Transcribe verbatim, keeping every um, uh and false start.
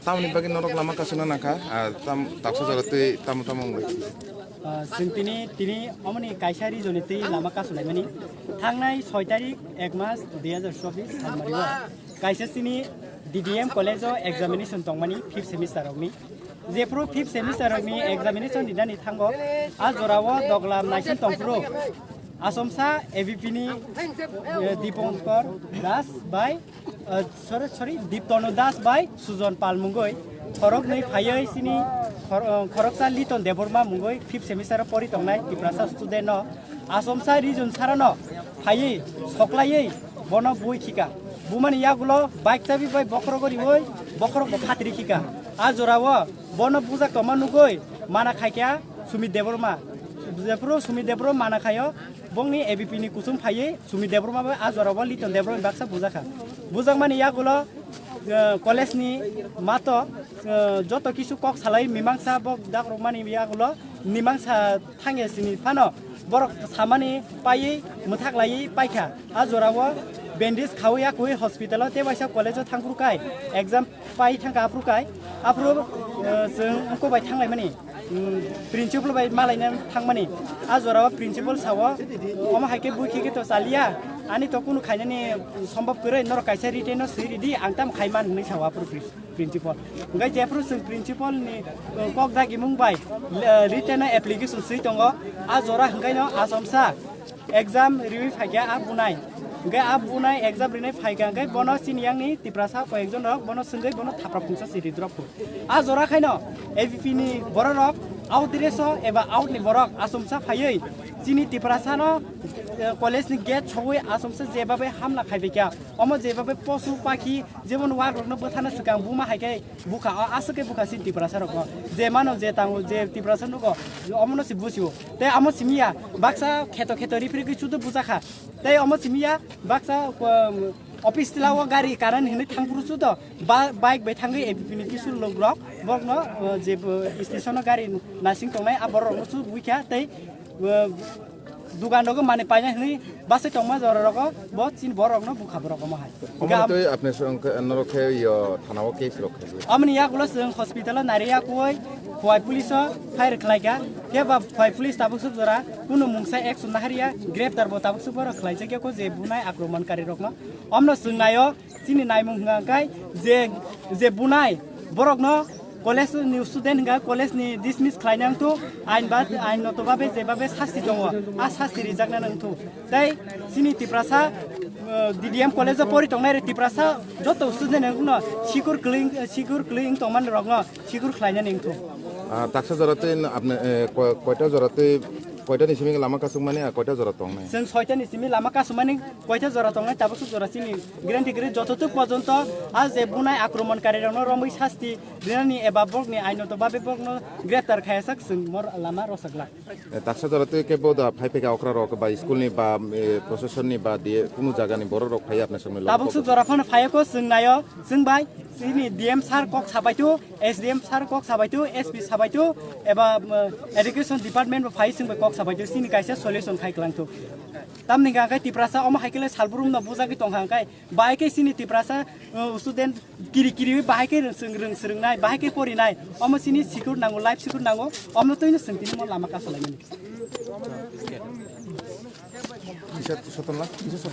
Tamoni bagwi norok lama kasuna nangkha, ah, tam, taksa jora twi tamo tamo wngwi. Ah, chwng tini, tini omoni kaisa region ni twi lama kasulaimani. Thangnai soi tarik ek mas dui hazar chobbish salmari o kaisa chini D D M college o examination tongmani fifth semester rokni. Jephru fifth semester rokni examination rinani thango, a jorao doglam naising tongphru Asomsa A B P ni, eh, Dipankar Das bai, eh, sorry, sorry, Diptanu Das bai Sujon Pal mungoi khoroknwi phaiwi chini khor-, eh, khoroksa Liton Debbarma mungoi fifth semester o pori tongnai Tiprasa student no Asomsa region sarano phaiwi soklaiwi bono bui khika. Bumani yagulo bike chabi bai bokhorogo riwi bokhorok bo phatri khika. A jorao bono bujak tongma nugwi mana khaikha Sumit Debbarma. Jephru Sumit Debbarma mana khaio, bongni A B P ni kusum phaiwi Sumit Debbarma bai a jorao Liton Debbarma baksa bujakha. Bujakmani yagulo, eh, college ni mato, eh, joto kisu kok salai mimangsa bok dakrokmani yagulo mimangsa thangya sini phano borok samani paiwi mwthak laiwi paikha. A jorao bandage khawi yakwi hospital o tei waisa college o thangphru kai exam pai thangkha aphru kai. Aphru, eh, chwng wngkok bai thanglaimani, mm, principal bai malaina thangmani. A jorao principal sao, omo hai khe bui khe khe to chaliya, ani to kunu khainani sombhob kwrwi, norok kaisa written no swi ridi, ang tamo khai man hinwi sao aphru pri-, principal. Hwnkhe jephru chwng principal ni, eh, kok dagimung bai, eh, written no application swi tongo. A jora hwnkhe no Asomsa exam riwi phaikha a bunai. Hwnkhe a bunai exam rinai phaikha hwnkhe bono chini yang ni Tiprasa koyekjon rok bono swngwi bono thapra phungsa siri drop kho. A jora khaino A B P ni borok rok out dress o eba out ni borok Asomsa phaiwi chini Tiprasa no, eh, college ni gate sogwi Asomsa jebabe hamla khaibaikha. Omo jebabe posu pakhi jemon warok no bwthana swkang buma hai khe bukha, o aswk khe bukha chini Tiprasa rokno. Je mano, je tango, je Tiprasa nugo, omono se busio. Tei amo simi ya, baksa kheto kheto ripri gwi chudo bujakha. Tei omo simi ya, baksa, um, office tila o gari karan hinwi thangphuru chudo. Ba-, bike bai thangwi A B P ni kisu lok rok, borokno, uh, je, uh, station o gari nasing tongnai, a borok rokno chu buikha tei, uh, Dugan rogo mani paina hinwi basai tongma jora rogo bo chini borok no bukha borok omo hai. Omo tei apne song norok khe yo thana o case rok khe. Amoni yagulo chwng hospital o nari yakui Khowai police o fire khlai kha. Khe ba Khowai police tabuk suk jora kunu mungsa action nahariya, greptar bo tabuk suk borok khlai jak ya ko je bunai akromon kari rok no. Omno chwng naio. Chini naimung hwnka hwnkhe je, je bunai borokno college ni student hwnka college ni dismiss khlaina wngthu, ain ba, ain noto babe je babe sasti tongo, a sasti rijakna wngthu. Tei chini Tiprasa, uh, D D M college o pori tongnai re Tiprasa joto student wngno sikur kwlwi, sikur kwlwi wng tongmani rokno sikur khlainani wngthu. Ah, taksa jora tei apne, eh, ko-, koita jora tei koita ni simi lama kasukmani, ah, koita jora tongnai? Chwng soita ni simi lama kasukmani. Koita jora tongnai, tabuk suk jora chini grenti gri joto tuk porjonto a je bunai akromon kari rokno romwi sasti rinani eba bokni ainoto babe bokno greptar khaya sak chwng mor lama rosakla. Eh, taksa jora twi kebo da phai phika okra rok ba school ni ba, eh, procession ni ba diye kunu jaga ni borok rok phai apna songni. Tabuk suk jora phano phai ko chwng nayo chwng bai chini D M sir kok sabai tu, S D M sir kok sabai tu, S P sabai tu, eba, eh, education department bo phai chwng bai kok sabai tu chini kaisa solution khai klang tu. Tamni hwnka khe Tiprasa omo hai khe le salbrum no bujagwi tongkha, hwnkhai bahai khe chini Tiprasa, uh, student kiri kiri bahai khe rwng swrwng, rwng swrwngnai, bahai khe porinai, omo chini secure nango, life secure nango, omo twino chwng tini mo lama kasalaimani. Kisa soton la, kisa soton.